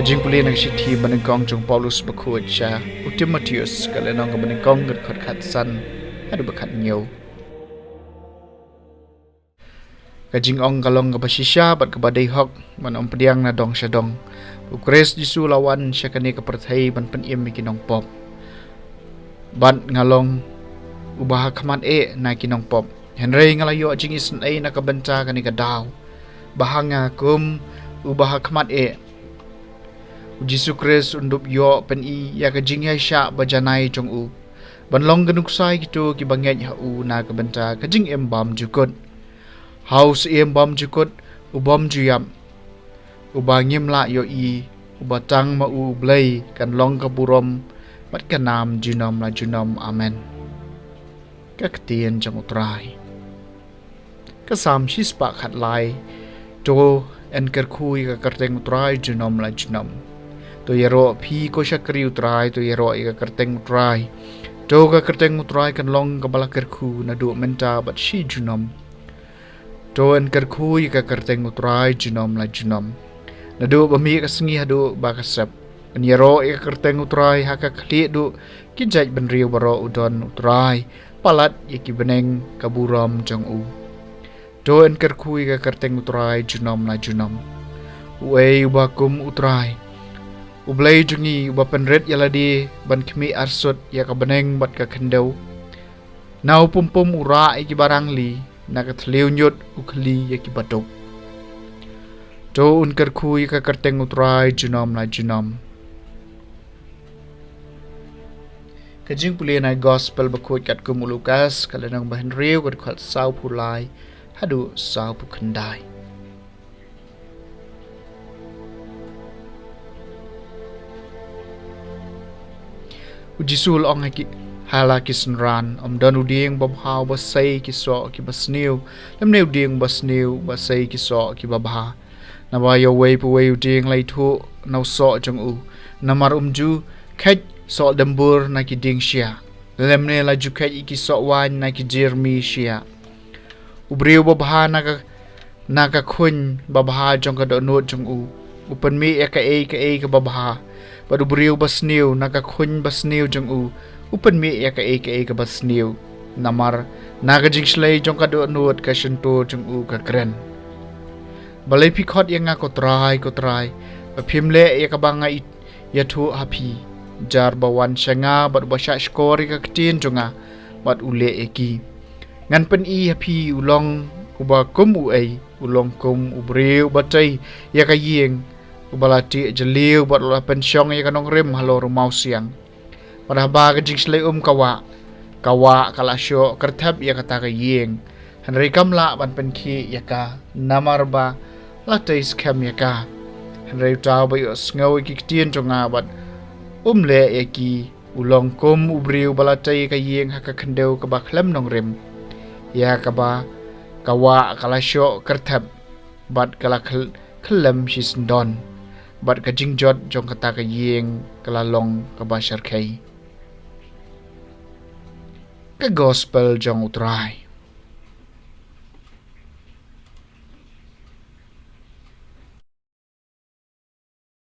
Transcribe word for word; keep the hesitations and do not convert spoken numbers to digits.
Jingpule na ka shithi banyngkong jong u Paulus bakhuid sha u Timotheus, ka lynnong kaba nyngkong, ka dkhot khatsan haduh ba khathynñiew. Ka jingong ka long kaba shisha bad kaba dei hok ban ym pdiang na dong sha dong. U Khrist Jisu u la wan sha kane ka pyrthei ban pynim ïa ki nongpop. Bad nga long uba ha khmat eh na ki nongpop. Hynrei nga la ïoh jingisynei na ka bynta kane ka daw, ba ha nga kum uba ha khmat eh, u Jisu Khrist un dup ïoh pyni ïa ka jingïaishah bajanai jong u, ban long ka nuksa ïa kito kiba ngeit ha u na ka bynta ka jingim bymjukut. Ha u Syiem bymjukut, u bymjuïap, uba ngim lah ïohi, uba tang ma u U Blei kan long ka burom bad ka nam junom la junom. Amen. Ka ktien jong U Trai. Ka Salm shispah khatlai. To yn kyrkhu ïa ka kyrteng U Trai junom la junom. To ïaroh phi ko shakri U Trai, to ïaroh ïa ka kyrteng U Trai. To ka kyrteng U Trai kan long kaba la kyrkhu naduh mynta bad shi junom. To yn kyrkhu ïa ka kyrteng U Trai junom la junom, naduh ba mih ka sngi haduh ba ka sep. Yn ïaroh ïa ka kyrteng U Trai ha ka khlieh duh ki jaitbynriew baroh. U don U Trai palat ïa ki bneng ka burom jong u. To yn kyrkhu ïa ka kyrteng U Trai junom la junom. Uei uba kum U Trai, U Blei jong ngi, uba pynrit ïa lade ban khmih arsut ïa ka bneng bad ka khyndew? Na u pumpum u rah ïa kiba rangli, na ka thliew ñiut u khlieh ïa kiba duk. To yn kyrkhu ïa ka kyrteng U Trai junom la junom. Ka jingpule na ka Gospel bakhuid katkum u Lukas, ka lynnong ba hynriew, ka dkhot sawphew lai haduh sawphew khyndai. U Jisu u la ong ha ki, ha la ki synran, ym don u dieng babha uba sei ki soh kiba sniew, lymne u dieng ba sniew uba sei ki soh kiba bha. Naba ïa uwei pa uwei u dieng la ithuh na u soh jong u. Namar um ju kheit soh dembur na ki dieng shiah, lymne la ju kheit ïa ki soh waiñ na ki jyrmi shiah. U briew babha na ka, na ka khuiñ babha jong ka dohnud jong u, u pynmih ïa kaei kaei kaba bha. Bad u briew ba sniew na ka khuiñ ba sniew jong u, u pynmih ïa kaei kaei kaba sniew. Namar na ka jingshlei jong ka dohnud ka shyntur jong u ka kren. Balei phi khot ïa nga ko Trai, ko Trai, ba phim leh ïa kaba nga i-, ïathuh ha phi? Jar ba wan sha nga bad uba shah shkor ïa ka ktien jong nga bad u leh ïa ki. Ngan pyni ha phi u long uba kum uei. U long kum u briew uba tei ïa ka ïing, uba la tih jylliew bad u la pynshong ïa ka nongrim halor u mawsiang. Bad haba ka jingshlei um ka wah, ka wah ka la shoh kyrthep ïa kata ka ïing, hynrei kam lah ban pynkhih ïa ka, namar ba la tei skhem ïa ka. Hynrei uta uba ïohsngew ïa ki ktien jong nga bad um leh ïa ki, u long kum u briew ba la tei ïa ka ïing ha ka khyndew kaba khlem nongrim, ïa kaba ka wah ka la shoh kyrthep bad ka la khl-, khyllem shisyndon, bad ka jingjot jong kata ka ïing ka la long kaba shyrkhei. Ka Gospel jong U Trai.